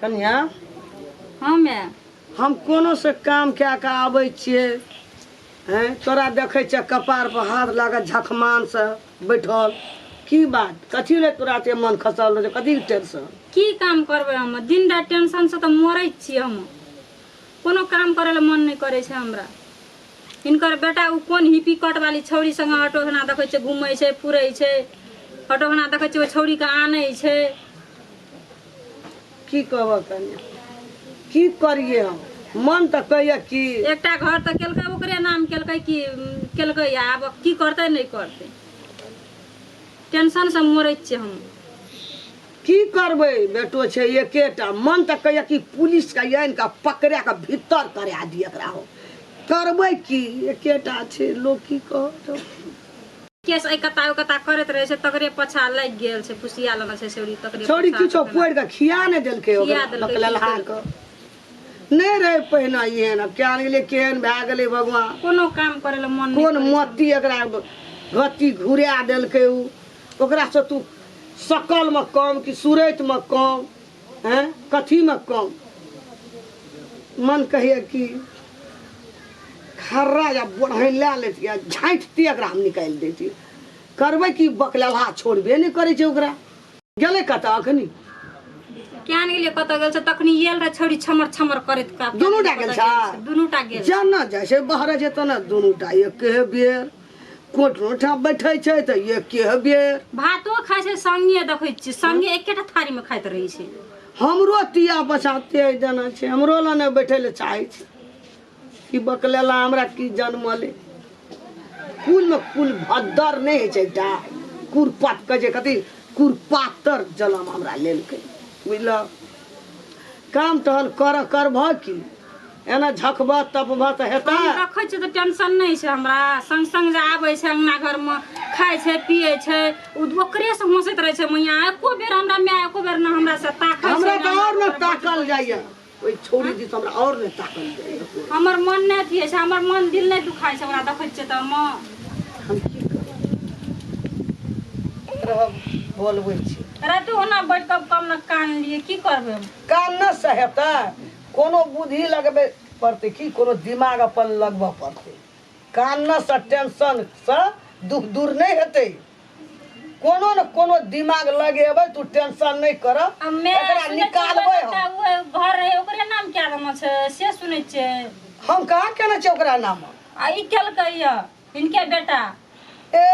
कन्या। हाँ माय। हम कोनो से काम कए कऽ आबै छियै हैं, तोरा देखै छियै कपार पर हाथ लागत झखमान से बैठल, की बात? कथी लए तोरा एते मन खसल रहै छै? कथी के टेंशन? की काम करबै हम, दिन राति टेंशन से तऽ मरै छियै हम। कोनो काम करै लए मन नहि करै छै हमरा। हिनकर बेटा ओ कोन हिपी कट वाली छौड़ी संगे ऑटो हना देखै छियै घूमै छै फुरै छै, ऑटो हना देखै छियै ओहि छौड़ीके आनै छै। की कहबह कन्या, की करिए हम? मन तऽ कहैया कि एकटा घर तऽ केलकै ओकरे नाम केलकै, की केलकै, आब की करतै नहि करतै, टेंशनसँ मरै छियै हम। की करबै, बेटो छै एकेटा। मन तऽ कहैया कि पुलिसके आनि कऽ पकड़ा कऽ भीतर करा दिए एकरा। हो करबै की, एकेटा छै, लोक की कहत? केस एहि कता ओहि कता करैत रहै छै, तकरे पछा लागि गेल छै, फुसिया लेने छै छौड़ी तकरे छौड़ी पछा। किछो पोड़ि कऽ खिया नहि देलकै खिया ओकरा देलकै, बकलेलहा की कऽ नहि रहै पहिने एहन, आब क्या गेलै, केहन भए गेलै भगवान। कोनो काम करै लए मन नहि कोन करै छै। मोती एकरा गति घुरा देलकै ओ? ओकरासँ तू शकलमे कम कि सूरतमे कम हैं, कथीमे कम? मन कहैया कि खर्रा या बढ़ै लए लेतियै, झाँटितियै एकरा, हम निकालि दैतियै। करबै कि, बकलेलहा छोड़बे नहि करै छै ओकरा। गेलै कतऽ अखनी? किया नहि गेलियै, कतऽ गेल छै? तखनी आयल रहै छौड़ी छमर छमर करैत का। दुनू टा गेल छै? दुनू टा गेल। जेना जाइ छै बहरे छै तेना दुनू टा एके बेर कोटरो ठाम बैठै छै तऽ एके बेर भातो खाइ छै संगे, देखै छियै संगे एकेटा थारीमे खाइत रहै छै। हमरो तिया बचा तेज देना छै, हमरो लए नहि बैठै लए चाहै छै। की बकलेला हमरा की जन्मले? कुलमे कुल भद्दर नहि होइ छै एकटा कुरपात कहै छै, कथी कुरपातर जनम हमरा लेलकै, बुझलह? काम टहल कर करबह की एना झकबह तपबह तऽ हेतै? हम रखै छियै तऽ टेंशन नहि छै हमरा। संग संग जे आबै छै अंगना घरमे खाइ छै पियै छै, ओ ओकरे से हँसैत रहै छै मैया। एको बेर हमरा माय एको बेर ने हमरा से ताकै छै। हमरा तऽ आओर ने ताकल जाइए ओहि छौड़ी दिस, हमरा आओर नहि ताकल जाइए। हमर मन नहि अथी होइ छै, हमर मन दिल नहि दुखाइ छै ओकरा देखै छियै तऽ हम। हम की करब, रहब बोलबै छी। राति ओना बैठ कऽ कम ने कान लिए, की करबै हम? कान से हेतै? कोनो बुद्धि लगबै पड़तै की, कोनो दिमाग अपन लगबऽ पड़तै। कानसँ टेंशनसँ दुख दूर नहि हेतै। कोनो ने कोनो दिमाग लगेबै, तू टेंशन नहि कर। आ मैं एकरा सुनै छियै निकालबै एकटा हम। उहे घर रहै ओकरे नाम क्या देने छै से सुनै छियै। हम कहाँ केने छियै ओकरा नाम? आ ई केलकै यऽ हिनके बेटा। ए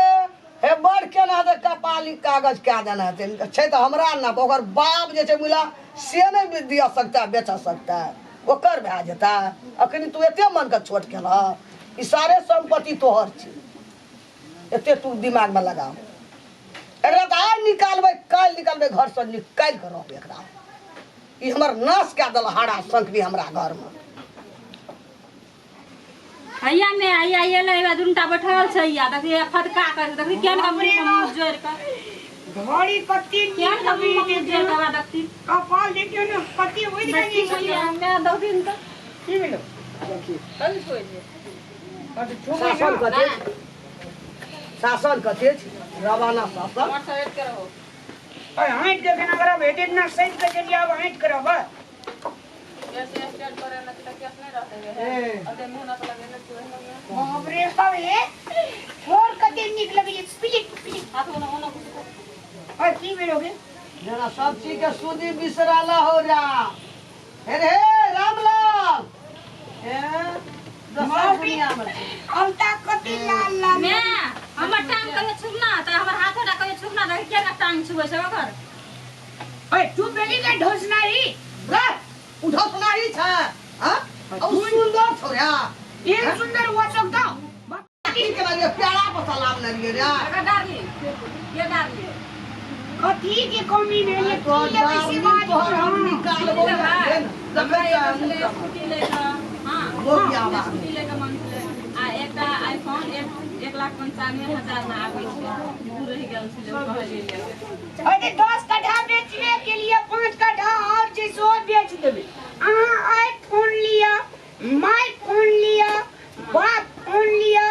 हे, बड़ केना हेतै? कपाली कागज कए देने हेतै छै तऽ हमरा नाम। ओकर बाप जे छै मुला से नहि दिअ सकता है, बेच सकता है, ओकर भए जेतै। अखनी तू एते मनके छोट केलह? ई सारे सम्पत्ति तोहर छै। एते तू दिमागमे लगाओ। एकरा तऽ आइ निकालबै, काल्हि निकालबै, घरसँ निकालि कऽ रहबै एकरा। ई हमर नाश कए देल हारा शंकरी हमरा घरमे। हैया मे हैया एलै, हैया दुनूटा बैठल छै। हैया देखी, हैया फदका कर देखी केहन का मुँह में मुँह जोड़ि कऽ। घड़ी कते केहन नीक का मुँह में लगैए। मुँह जोड़ि कऽ देखती। कपाल देखियौ ने कते उड़ि देखी गेल। मैया मैं देखती तऽ की भेलो? देखी। कथी छोड़ि दे? शासन कथी छै? शासन कथी छै? रवाना शासन। हाइट के केना करब? हेतै ना सैत के चलि आब, हाइट करब। बाप रे बाप, हे छोर कते नीक लगैए, पिलिक पिलिक। अरे की भेलो गे? जेना सब चीज के सूदी बिसराल हो राम। हे रे रामलाल, हे दोसर दुनिया में छै। अलता कते लाल लाल। मैं हमर टांग कहियो छुबना तऽ हमर हाथो टा कहियो छुबना, देखी केना टांग छुबै छै ओकर। अरे तू बेली के ढोसना ही। रे उठो सुनाही छै हां, औ सुंदर छौ रे। एक सुंदर हुआ सकता। की केना रे प्यारा पर सलाम लेलिए रे? एकर डार्लिंग ये डार्लिंग। कथी के कमी भेल? की तोहर लेबै से डार्लिंग बात। तोहर हम निकालबो की लेबै? रे ने, देखै हमरा छियै एगो हम छलै स्कूटी लए कऽ, हँ। वो क्या बात? स्कूटी लए कऽ मन छलै आ एकटा आईफोन 1,95,000 मे आबै छै, ओ रहि गेल छलै, ओ कहलियै लेबै। अरे 10 कट्ठा बेचबे के लिए, 5 कट्ठा और छै सेहो बेच देबै। अहाँ आइ फोन लिअ, my phone लिअ, बाप फोन लिअ,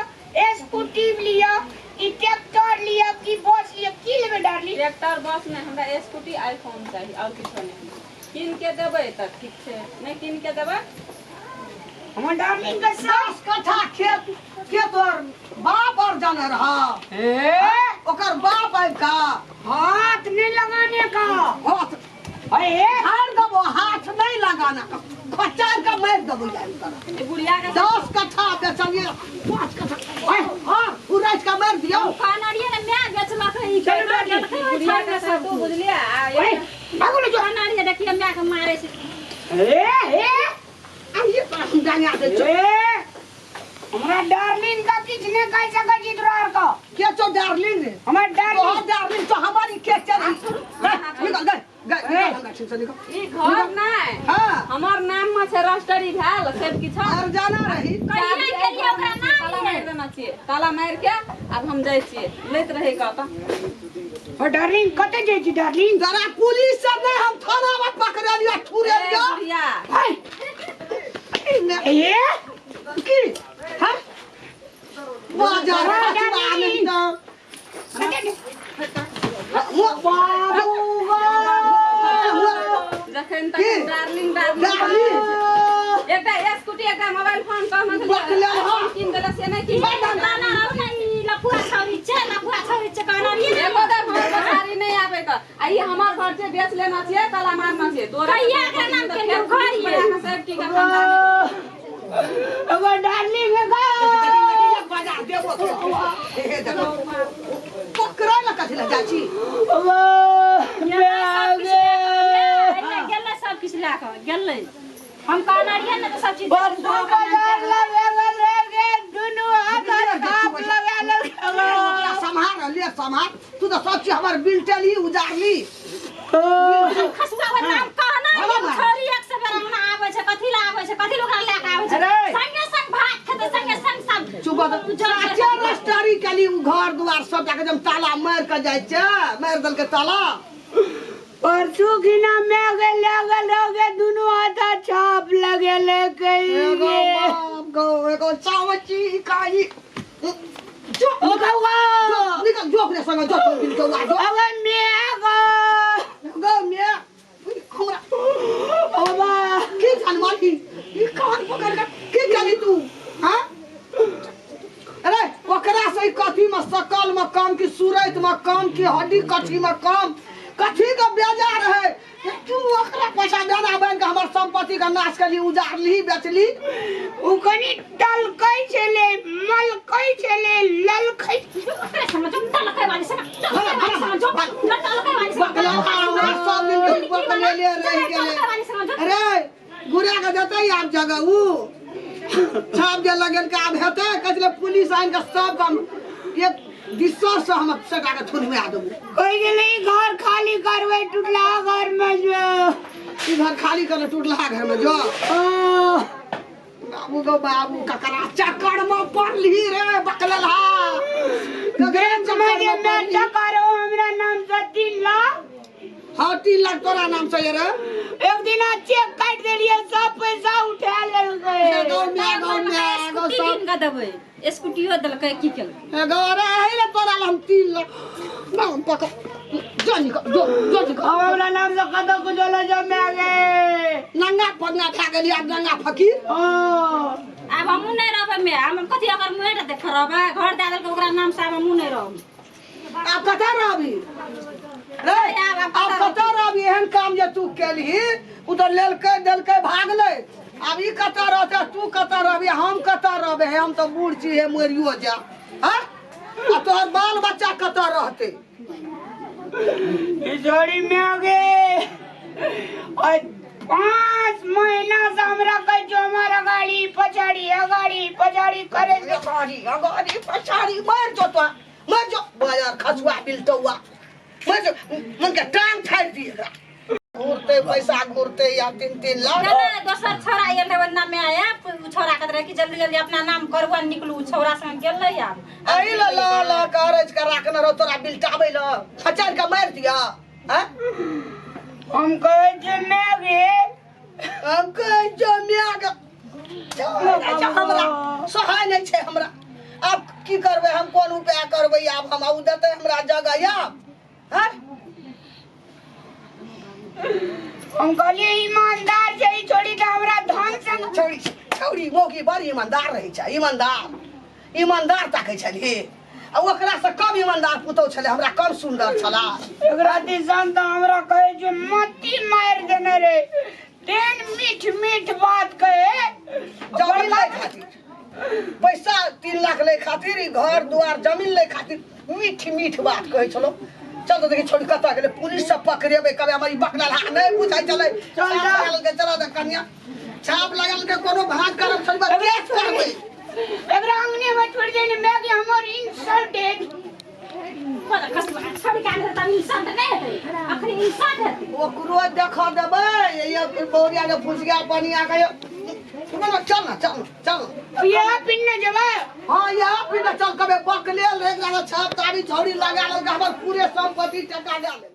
स्कूटी लिअ कि ट्रैक्टर लिअ कि बस लिअ, की लेबै डार्लिंग? ट्रैक्टर बस नहि, हमरा स्कूटी आईफोन चाही, आओर किछो नहि। कीन के देबै तऽ ठीक छै नहि कीन के देबै हमर डार्लिंग के सास 10 कट्ठा खेत के तोहर बाप और जाने रहा ए ओकर बाप आबि कऽ हाथ नहीं लगाने का हाथ अरे हार देबो हाथ नहीं लगाना खचार के मारि देबो यार तोरा ई बुढ़िया के 10 कट्ठा बेचलिए 5 कट्ठा हाँ उड़ाइस के मारि दियौ कहने रहियै ने माय बेचलक ई चलू डार्लिंग। बुढ़िया के सब तू बुझलियै आ ए भागो ले जो कहने रहियै देखियै माय के मारै छै ए ए आइए तोरा हम डांगा दै छियौ ए हमरा डार्लिंग का किछ नहीं कह सकै छी तोरा आर का के छौ डार्लिंग रे हमर तोहर डार्लिंग डार्लिंग तो हमारी के चल निकल गए गए निकल हमरा से निकल ई घर नहि हाँ हमर नाम मे छै रजिस्ट्री भेल सब किछु और जाना रही कहिया के लिए ओकरा नाम ताला मारि देना छियै ताला मारि के आब हम जाइ छियै लैत रहै कऽ तऽ ओ डार्लिंग कतऽ जाइ छी डार्लिंग जरा पुलिस सब नहीं हम थाना में पकड़े लिया ठुरे ए, लिया बुढ़िया ए ए की हाँ बाजार खचवा नहीं तो बाबू जखन तक की? डार्लिंग डार्लिंग डार्लिंग एकटा स्कूटी एकटा मोबाइल फोन कहने बकले हाँ। कीन देलक से नहि कीन एको बेर हमर पछाड़ी नहि आबै तऽ आ ई हमर घर छै बेच लेना छियै ताला मारना छियै तोरा कहिया के नाम के लोग घर ये? सेफ्टी के खानदान एगो डार्लिंग एगो बाजार देबो पकड़े ना कथी लए जाइ छी गेलै सब किछु लए कऽ गेलै हम कहने रहियै ने तऽ सब चीज दुनू हाथ थाप लगा ओकरा सम्हार ले सम्हार तू तऽ सब चीज हमर बिल टेली उजारली खसुआ ओकर नाम कहना भला रहियै, मार। छौरी एक से बेर अंगना आबै छै कथी लए आबै छै कथी लए ओकरा लए कऽ आबै छै अरे। संगे संग भात खेतै संगे संग सब चुप साचे रजिस्ट्री केली उ घर दुआर सब जाके जब ताला मारि के जाइ छै मारि देलकै ताला परसू खिना में गे लागल रहोगे दुनू हाथ छाप लगेले एगो कहिए बाप गो एगो चावची काई जो ओ गौआ निकल जो अपने संग जो तो बिल गौआ जो अगर मैं गो गौ मे हमरा बाबा की जानमाली ई कान पकड़ के की केली तू हां अरे ओकरा से ई कथी में सकल में कम की सूरत में कम की हड्डी कथी में कम कथी के बेजा रहे तू ओकरा पैसा देना बन के हमर संपत्ति के नाश केली उजाड़ली बेचली उ कनी टलकै छलै मलकै छलै ललकै ओकरे संग जो टलकै वाली संग टलकै वाली संग जो टलकै वाली संग बकला हमरा सब दिन के बकलेले रहि गेलै टलकै वाली संग जो अरे गुड़ा के देतै आब जगह उ छाप जे लगेल के आब हेतै कहै छलै पुलिस आनि के सब काम एक दिसर से हम सटा के थुनमे आ देबू कहि गेलै ई घर खाली करबै टूटला घर में जो ई घर खाली कर टूटला घर में जो बाबू गो बाबू ककरा चक्कर में पड़ली रे बकलल हा बैंक में जे मैं टका रहो हमरा नाम से 3 लाख हाँ 3 लाख तोरा नाम से ये रे एक दिन चेक काट देलिए सब पैसा उठा लेलकै एगो में एगो में एगो स्कूटी सब कीन कऽ देबै स्कूटियो देलकै की केलकै एगो अरे हे रे तोरा ला हम 3 लाख ना हम पकड़ जो निकल जो जो निकल अब हमरा नाम से कतौ कुछ ले जो मैं गे नंगा पगना भए गेली आब नंगा फकीर आब हमहूँ नहि रहबै मे हम कथी ओकर मुँहे देख रहबै घर दए देलकै ओकरा नाम से आब हमहूँ नहि रहबै आब कतऽ रहबी रे आब आब कतऽ रहबी एहन काम जे तू केलही उ तऽ लेलकै देलकै भागलै आब ई कतऽ रहतै तू कतऽ रहबी हम कतऽ रहबै हे हम तऽ बूढ़ छी हे मरियो जा हँ आ तोहर बाल बच्चा कतऽ रहतै जोड़ी में गे और 5 महीना से हमरा कहै छौ हमर अगाड़ी पछाड़ी अगाड़ी पछाड़ी करे छै। अगाड़ी अगाड़ी पछाड़ी मरि जो तो मरि जो बाजार खसुआ बिलटौआ मरि जो मन के टांग फाड़ि दी एकरा घूरते पैसा घूरते या 3-3 लाख गेलै दोसर छौड़ा आयल रहै ओहि नामे आया उ छौड़ा कहत रहै कि जल्दी जल्दी अपना नाम करू आ निकलू उ छौड़ा संग गेलै आब एहि ला ला ला करज के राखने रहो तोरा बिलटाबै ल खचार के मारि दिया हैं हम कहै छियै मैं गे हम कहै छियौ माय के हमरा सहाय नहि छै हमरा आब की करबै हम कोन उपाय करबै आब हम उ देतै हमरा जगह आब हैं हम कहलिए ईमानदार छै ई छोड़ी तऽ हमरा धन संग छौड़ी छौड़ी मौगी बड़ ईमानदार रहै छै ईमानदार ईमानदार ताकै छलही आ ओकरासँ कम ईमानदार पुतहु छलै हमरा कम सुन्दर छला एकरा दिसन तऽ हमरा कहै छै मत्ती मारि देने रे तेहन मीठ मीठ बात कहे जमीन लै खातिर पैसा 3 लाख लै खातिर ई घर दुआर जमीन लै खातिर मीठ मीठ बात कहै छलो चल तो देखी छोड़ी कतऽ गेलै पुलिस सब पकड़ेबै कभी हमर ई बकला नहि बुझाइ छलै चल जा। छाप लगल के चल दे कनिया छाप लगल के कोनो भाग करब छोड़ी बस केस करबै एकरा अंगने में छोड़ देने मैं कि हमर इंसल्ट है ओकरो देख देबै ये बौरिया के फुसिया पनिया के सुनो ना चल ना चल ना चल ना। यह पिन्ने जबा हाँ यहाँ फिर चल कबे बकले ले छाप तारी छौड़ी लगा लेलकै हमर पूरे संपत्ति टका दे।